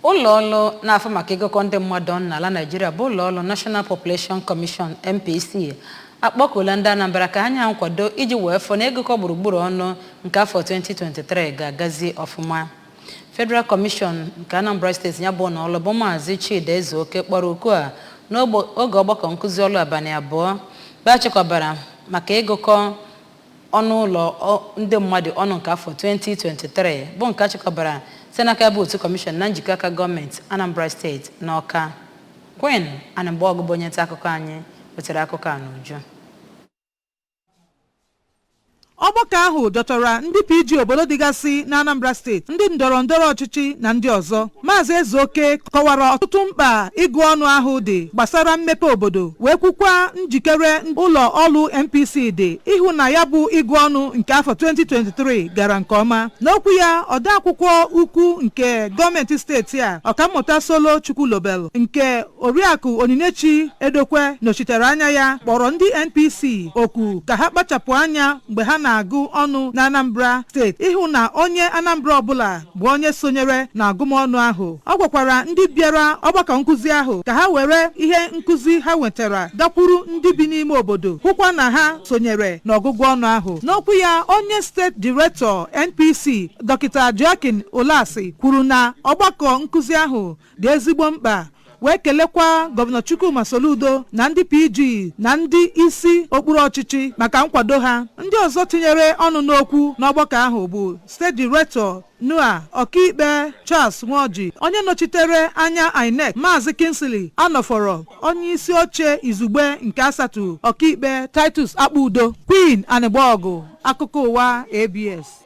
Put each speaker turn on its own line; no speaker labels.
Ụlọ ọrụ na-afụ maka ịgụkọ ndị mmadụ ọnụ n'ala Naịjirịa bụ ụlọ ọrụ National Population Commission, NPC, akpọkuola ndị Anambra ka ha nye ha nkwado iji wee fụ na ịgụkọ gburugburu ọnụ nke afọ 2023 ga-agazi ọfụma. Federal Commission nke Anambra Steeti, ya bụ ụlọ ọrụ, bụ Maazị Chidi Ezeoke kpọrọ oku a n'oge ọgbakọ nkụzi ọrụ abalị 2 bụ achịkọbara maka ịgụkọ ọnụ ụlọ ndị mmadụ ọnụ nke afọ 2023, bụ nke achịkọbara site n'aka bụ otu kọmishọn na njikọ aka gọọmenti Anambra Steeti n'Ọka. Queen Anịmgbaọgụ bụ onye nta akụkọ anyị wetara akụkọ a n'uju.
Ọgbakọ ahụ dọtara ndị PG obodo dịgasị na Anambra Steeti, ndị ndọrọ ndọrọ ọchịchị na ndị ọzọ. Maazị Ezeoke kọwara ọtụtụ mkpa ịgụ ọnụ ahụ dị gbasara mmepe obodo, wee kwukwa njikere ụlọ ọrụ NPC dị ịhụ na ya bụ ịgụ ọnụ nke afọ 2023 gara nke ọma. N'okwu ya, odeakwụkwọ ukwu nke gọọmenti steeti a, Ọkammụta Solo Chukwulobelu, nke Oriakụ Onyinyechi Edokwe nọchitere anya ya, kpọrọ ndị NPC oku ka ha kpachapụ anya mgbe ha na-agụ ọnụ na Anambra Steeti ịhụ na onye Anambra ọbụla bụ onye sonyere na agụmọnụ ahụ. Ọ gwakwara ndị bịara ọgbakọ nkụzi ahụ ka ha were ihe nkụzi ha nwetara gakwuru ndị bi n'ime obodo, hụkwa na ha sonyere n'ọgụgụ ọnụ ahụ. N'okwu ya, onye steeti director NPC, Dọkịta Joaquin Olasi, kwuru na ọgbakọ nkụzi ahụ dị ezigbo mkpa, wee kelekwa Gọvanọ Chukwuma Soludo na ndị PG na ndị isi okpuru ọchịchị maka nkwado ha. Ndị ọzọ tinyere ọnụ n'okwu n'ọgbakọ ahụ bụ steeti director NUA, Ọkaikpe Charles Nwoji, onye nọchitere anya INEC, Maazị Kingsley Anọfọrọ, onye isi oche izugbe nke asatọ, Ọkaikpe Titus Akpudo. Queen Anịgbọgụ, akụkọ ụwa ABS.